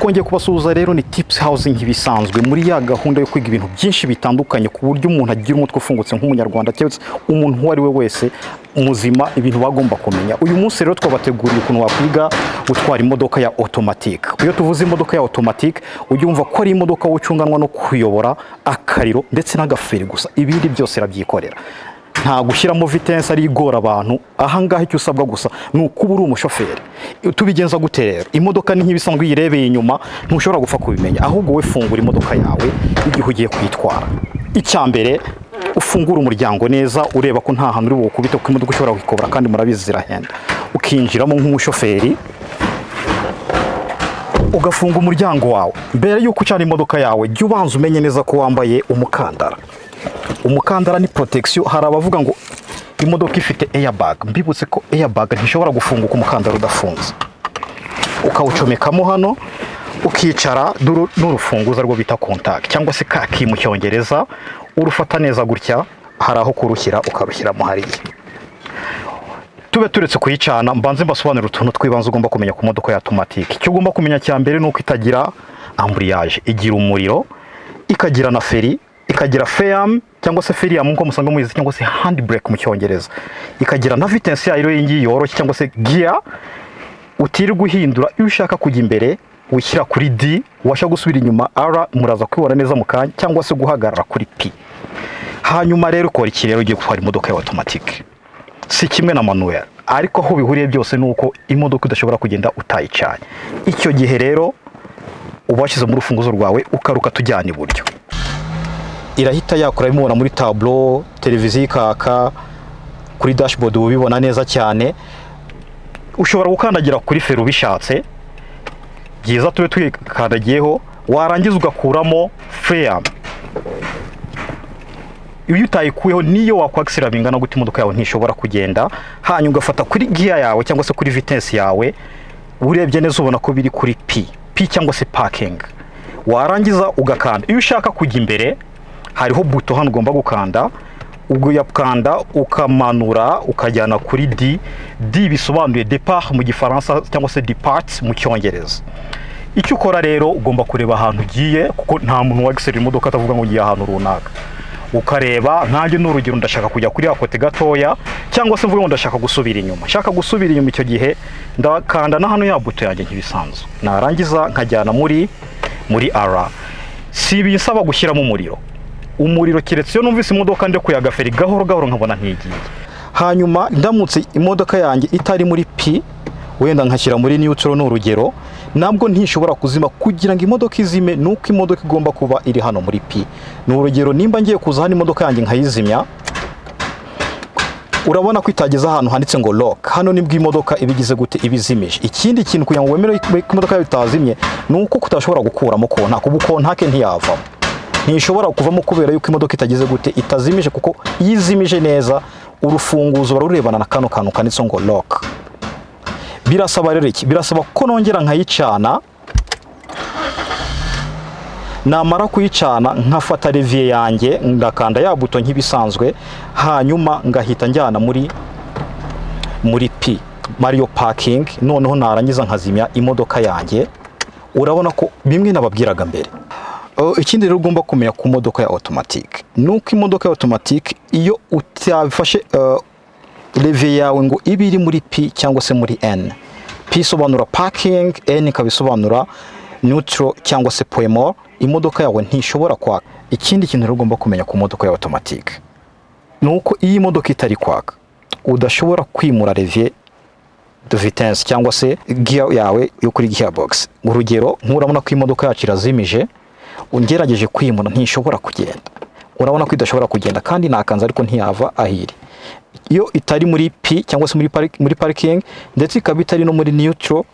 Twongeye kubasuhuza rero, ni Tips Housing nk'ibisanzwe muri ya gahunda yo kwiga ibintu byinshi bitandukanye ku buryo umuntu agira umutwe ufungutse nk'umunyarwanda cyangwa se umuntu uwo ari we wese muzima, ibintu bagomba kumenya. Uyu munsi rero twabateguriye ukuntu wakwiga gutwara imodoka ya automatique. Iyo tuvuze imodoka ya automatique, ujya umva ko ari imodoka ucunganwa no kuyobora akariro ndetse n'agaferi gusa, ibindi byose irabyikorera. Nta gushyiramo vitesse ari igora abantu. Ahangaha icyo usabwa gusa ni ukuba uri umushoferi. Tubigenza gute rero? Imodoka ni nk'ibisanzwe, uyirebeye inyuma ntushobora gupfa kubimenya, ahubwo we fungura imodoka yawe igihe ugiye kuyitwara. Icya mbere, ufungura umuryango neza, ureba ko nta hantu uri bukubite, kuko imodoka ushobora kuyikobora kandi murabizi zirahenda. Ukinjiramo nk'umushoferi, ugafunga umuryango wawe. Mbere y'uko ucana imodoka yawe, jya ubanza umenye neza ko wambaye umukandara. Umukandara ni protection. Hari abavuga ngo imodoka ifite airbag. Mbibutse ko airbag ntishobora gufunguka umukandara udafunze. Ukawucomekamo hano, ukicara n'urufunguzo rwo bita contact cyangwa se kaki mu Cyongereza. Urufata neza gutya, hari aho kurushyira, ukarushyiramo hariya. Tube turetse kuyicana, mbanze mbasobanurire utuntu tw'ibanze ugomba kumenya ku modoka ya automatique. Icyo ugomba kumenya cya mbere ni uko itagira embrayage, igira umuriro, ikagira na feri, ikagira frein cyangwa se frein à main nk'uko musanzwe muyizi, cyangwa se handbrake mu Cyongereza, ikagira na vitesse yayo iyi ngiyi yoroshye cyangwa se gear utirirwa uhindura. Iyo ushaka kujya imbere wishyira kuri D, washaka gusubira inyuma R, muraza kubibona neza mu kanya, cyangwa se guhagarara kuri P. Hanyuma rero ukora iki rero ugiye gutwara imodoka ya automatique? Si kimwe na manuel, ariko aho bihuriye byose ni uko imodoka udashobora kugenda utayicanye. Icyo gihe rero uba washyize mu rufunguzo rwawe, ukaruka tujyana iburyo, irahita yakora. Bimubona muri tableau, televiziyo ikaka, kuri dashboard uba ubibona neza cyane. Ushobora gukandagira kuri feri ubishatse, byiza tube twikandagiyeho. Warangiza ugakuramo frein. Iyo utayikuyeho, niyo wakwagisira bingana gute, imodoka yawe ntishobora kugenda. Hanyuma ugafata kuri gear yawe cyangwa se kuri vitesse yawe. Urebye neza ubona ko biri kuri P, P cyangwa se parking. Warangiza ugakanda. Iyo ushaka kujya imbere, hariho buto hano ugomba gukanda, ugakanda ukamanura ukajyana kuri D. D bisobanuye départ mu Gifaransa cyangwa se depart mu Cyongereza. Icyo ukora rero, ugomba kureba ahantu ugiye, kuko nta muntu wagisera imodoka atavuga ngo ngiye ahantu runaka. Ukareba nkanjye ni urugero, ndashaka kujya kuri ya côté gatoya, cyangwa se mvuge ngo ndashaka gusubira inyuma. Nshaka gusubira inyuma, icyo gihe ndakanda na hano ya buto yanjye nk'ibisanzwe, narangiza nkajyana muri R. Si ibinsaba gushyiramo umuriro, keretse iyo numvise imodoka ndekuye agaferi gahoro gahoro nkabona ntigiye. Hanyuma ndamutse imodoka yanjye itari muri P, wenda nkashyira muri neutral ni urugero, nabwo ntishobora kuzima. Kugira ngo imodoka izime ni uko imodoka igomba kuba iri hano muri P. Ni urugero, nimba ngiye kuza hano imodoka yanjye nkayizimya, urabona ko itageze ahantu handitse ngo lock. Hano nibwo imodoka iba igize gute? Iba izimije. Ikindi kintu kugira ngo wemere ko imodoka yawe itazimye ni uko kutashobora gukuramo contact. Ubu contact ntiyavamo, ntishobora kuvamo kubera yuko imodoka itagize gute? Itazimije. Kuko iyo izimije neza, urufunguzo barurebana na kano kantu kanditseho ngo lock. Birasaba rero iki? Birasaba ko nongera nkayicana. Namara kuyicana, nkafata levier yanjye, ndakanda ya buto nk'ibisanzwe, hanyuma ngahita njyana muri P, Mario parking. Noneho narangiza nkazimya imodoka yanjye. Urabona ko bimwe nababwiraga mbere. Ikindi rero ugomba kumenya ku modoka ya automatique ni uko imodoka ya automatique, iyo utafashe levier yawe ngo ibe iri muri P cyangwa se muri N, P isobanura parking, N ikaba isobanura neutral cyangwa se point, imodoka yawe ntishobora kwaka. Ikindi kintu rero ugomba kumenya ku modoka ya automatique ni uko iyo imodoka itari kwaka, udashobora kwimura levier de vitesse cyangwa se gear yawe yo kuri gearbox. Urugero, nkurabona ko imodoka yacu irazimije, ungerageje kwimura ntishobora kugenda. Urabona ko idashobora kugenda kandi nakanze, ariko ntiyava ahiri. Iyo itari muri P cyangwa se muri parking, ndetse ikaba itari no muri neutral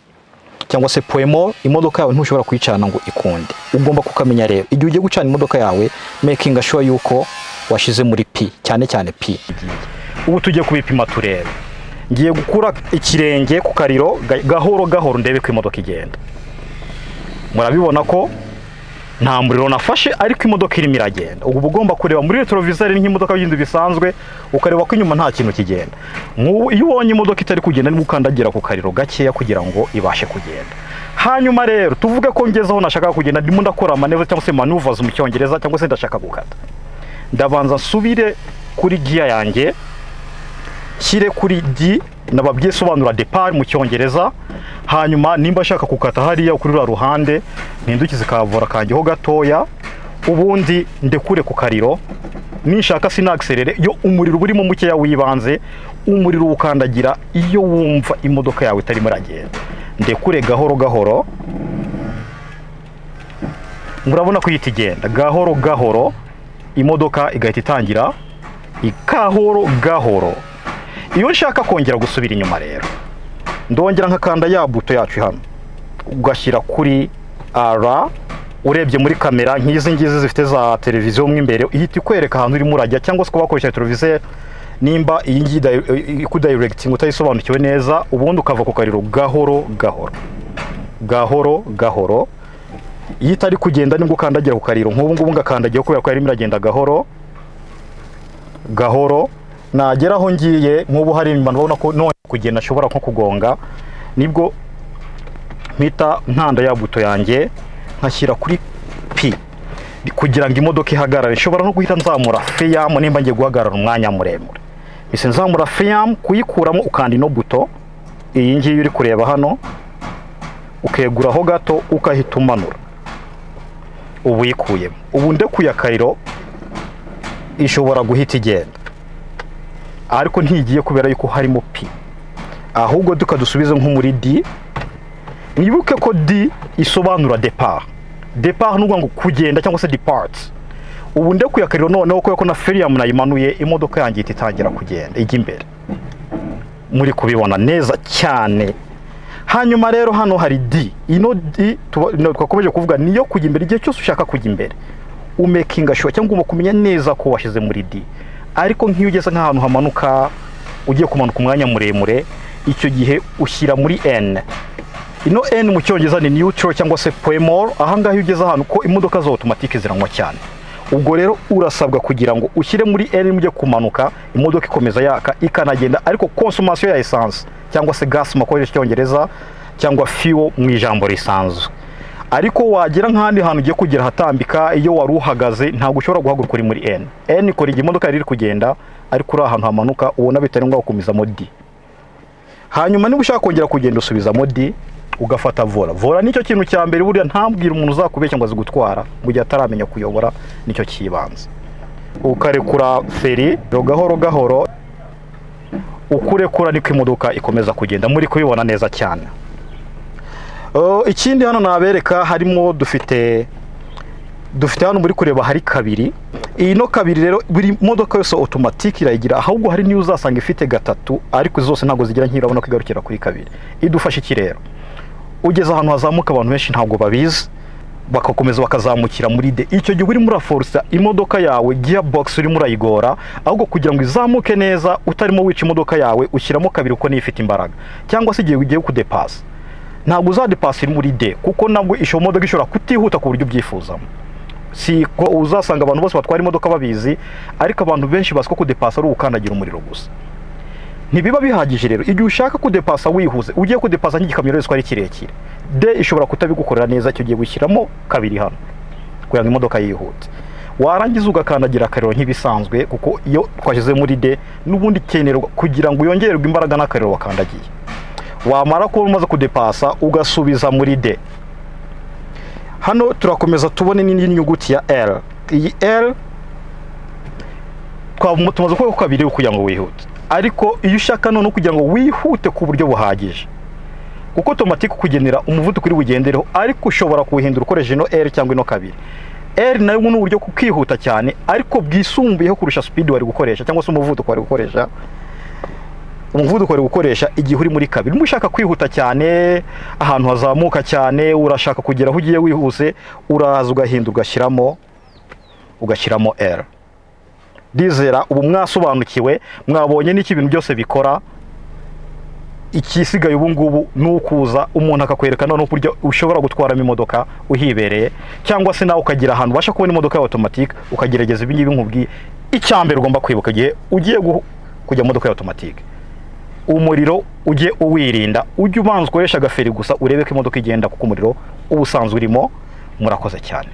cyangwa se point, imodoka yawe ntushobora kuyicana ngo ikunde. Ugomba kukamenya rero, igihe ugiye gucana imodoka yawe, making sure yuko washize muri P, cyane cyane P. Ubu tugiye kubipima turebe. Ngiye gukura ikirenge ku kariro gahoro gahoro, ndebe ko imodoka igenda. Murabibona ko Nta muriro nafashe, ariko imodoka irimo iragenda. Ubu ugomba kureba muri rétroviseur nk'imodoka yindi bisanzwe, ukareba ko inyuma nta kintu kigenda. Nk'ubu iyo ubonye imodoka itari kugenda, nibwo ukandagira ku kariro gakeya kugira ngo ibashe kugenda. Hanyuma rero tuvuge ko ngeze aho nashaka kugenda, ndimo ndakora manœuvre cyangwa se maneuvers mu Cyongereza, cyangwa se ndashaka gukata. Ndabanza nsubire kuri gear yanjye, shyire kuri D, nababwiye sobanura départ mu Cyongereza. Hanyuma nimba ashaka gukata hariya kuri ruriya ruhande, mpindukize ka volant kanjyeho gatoya, ubundi ndekure ku kariro. Ninshaka sinaccélère. Yo umuriro uba urimo mukeya w'ibanze. Umuriro uwukandagira iyo wumva imodoka yawe itarimo iragenda. Ndekure gahoro gahoro, murabona ko ihita igenda gahoro gahoro, imodoka igahita itangira gahoro gahoro. Iyo nshaka kongera gusubira inyuma rero, ndongera nkakanda ya buto yacu hano, ugashyira kuri R. Urebye muri kamera nk'izi ngizi zifite za televiziyo mo imbere, ihita ikwereka ahantu urimo urajya, cyangwa se kuba wakoresha televiziyo nimba iyi ngiyi ikudirecting utayisobanukiwe neza. Ubundi ukava ku kariro gahoro gahoro, gahoro gahoro. Iyo itari kugenda nibwo ukandagira ku kariro. Nk'ubu ngubu ngakandagiye kubera ko yarimo iragenda gahoro gahoro. Nagera aho ngiye, nk'ubu hari inyuma ndabona ko none kugenda ashobora nko kugonga, nibwo mpita nkanda ya buto yanjye nkashyira kuri P kugira ngo imodoka ihagarare. Nshobora no guhita nzamura frein nimba ngiye guhagarara umwanya muremure. Mpise nzamura frein. Kuyikuramo ukanda ino buto iyi ngiyi uri kureba hano, ukeguraho gato, ukahita umanura, ubu uyikuyemo. Ubu ndekuye akariro, ishobora guhita igenda, ariko ntigiye kubera yuko harimo P. Ahubwo tukadusubize nko muri D. Mwibuke ko D isobanura départ. Départ ni ukuvuga ngo kugenda cyangwa se depart. Ubu ndekuye akariro noneho, kubera ko na frein nayimanuye, imodoka yanjye ihita itangira kugenda ijya imbere. Muri kubibona neza cyane. Hanyuma rero hano hari D. Ino D twakomeje kuvuga niyo kujya imbere. Igihe cyose ushaka kujya imbere, umakinga sure cyangwa ugomba kumenya neza ko washyize muri D. Ariko nk'iyo ugeze nk'ahantu hamanuka, ugiye kumanuka umwanya muremure, icyo gihe ushyira muri N. Ino N mu Cyongereza ni neutral cyangwa se point mort. Ahangaha iyo ugeze ahantu ko imodoka za automatique ziranywa cyane, ubwo rero urasabwa kugira ngo ushyire muri N. Mujye kumanuka, imodoka ikomeza yaka ikanagenda, ariko consommation ya essence cyangwa se gas mu koresha Icyongereza, cyangwa fuel mu ijambo risanzwe. Ariko wagera nk'ahandi hantu ugiye kugera hatambika, iyo wari uhagaze ntabwo ushobora guhaguruka uri muri N. N ikora igihe imodoka yari iri kugenda, ariko uri ahantu hamanuka ubona bitari ngombwa gukomezamo D. Hanyuma niba ushaka kongera kugenda, usubizamo D, ugafata volant. Volant nicyo kintu cya mbere. Buriya ntambwira umuntu uzakubeshya ngo azi gutwara mu gihe ataramenya kuyobora, nicyo kibanza. Ukarekura feri gahoro gahoro, ukurekura niko imodoka ikomeza kugenda. Muri kubibona neza cyane. Ikindi hano nabereka harimo, dufite hano muri kureba hari kabiri. Iyi no kabiri rero buri modoka yose automatique irayigira, ahubwo hari niyo uzasanga ifite gatatu, ariko zose ntabwo zigira nk'iyo. Urabona ko igarukira kuri kabiri. Idufasha iki rero? Ugeze ahantu hazamuka, abantu benshi ntabwo babizi, bagakomeza bakazamukira muri D. Icyo gihe urimo uraforsa imodoka yawe, gearbox urimo urayigora. Ahubwo kugira ngo izamuke neza utarimo wica imodoka yawe, ushyiramo kabiri kuko niyo ifite imbaraga. Cyangwa se igihe ugiye kudepasa, ntabwo uzadepasa iri muri D, kuko nabwo isho modoka ishobora kutihuta ku buryo ubyifuzamo. Si ko uzasanga abantu bose batwara imodoka babizi, ariko abantu benshi bazi ko kudepasa ari ugukandagira umuriro gusa. Ntibiba bihagije. Rero igihe ushaka kudepasa wihuse, ugiye kudepasa nk'igikamyo rero ari kirekire, D ishobora kutabigukorera neza. Icyo gihe gushyiramo kabiri hano kugira ngo imodoka yihute, warangiza ugakandagira akariro nk'ibisanzwe, kuko iyo twashyize muri D n'ubundi ikenerwa kugira ngo yongererwe imbaraga n'akariro wakandagiye. Wamara kuba umaze kudepasa, ugasubiza muri D. Hano turakomeza tubone n'indi nyuguti ya L. Iyi L tumaze kuvuga ko kabiri kugira ngo wihute, ariko iyo ushaka noneho kugira ngo wihute ku buryo buhagije, kuko automatique kugenera umuvuduko uri bugendereho, ariko ushobora kuwuhindura ukoresheje ino L cyangwa ino kabiri. L nayo ni uburyo kwihuta cyane, ariko bwisumbuyeho kurusha speed wari gukoresha cyangwa se umuvuduko wari gukoresha, umuvuduko wari gukoresha igihe uri muri kabiri. Niba ushaka kwihuta cyane ahantu hazamuka cyane, urashaka kugera aho ugiye wihuse, uraza ugahindura, ugashyiramo L. Ndizera ubu mwasobanukiwe, mwabonye n'iki ibintu byose bikora. Ikisigaye ubu ngubu ni ukuza umuntu akakwereka noneho uburyo ushobora gutwaramo imodoka uhibereye, cyangwa se nawe ukagira ahantu ubasha kubona imodoka ya automatique, ukagerageza ibi ngibi nkubwiye. Icya mbere ugomba kwibuka igihe ugiye kujya mu modoka ya automatique, umuriro ujye uwirinda, ujye ubanza ukoresha agaferi gusa urebe ko imodoka igenda, kuko umuriro uba usanzwe urimo. Murakoze cyane.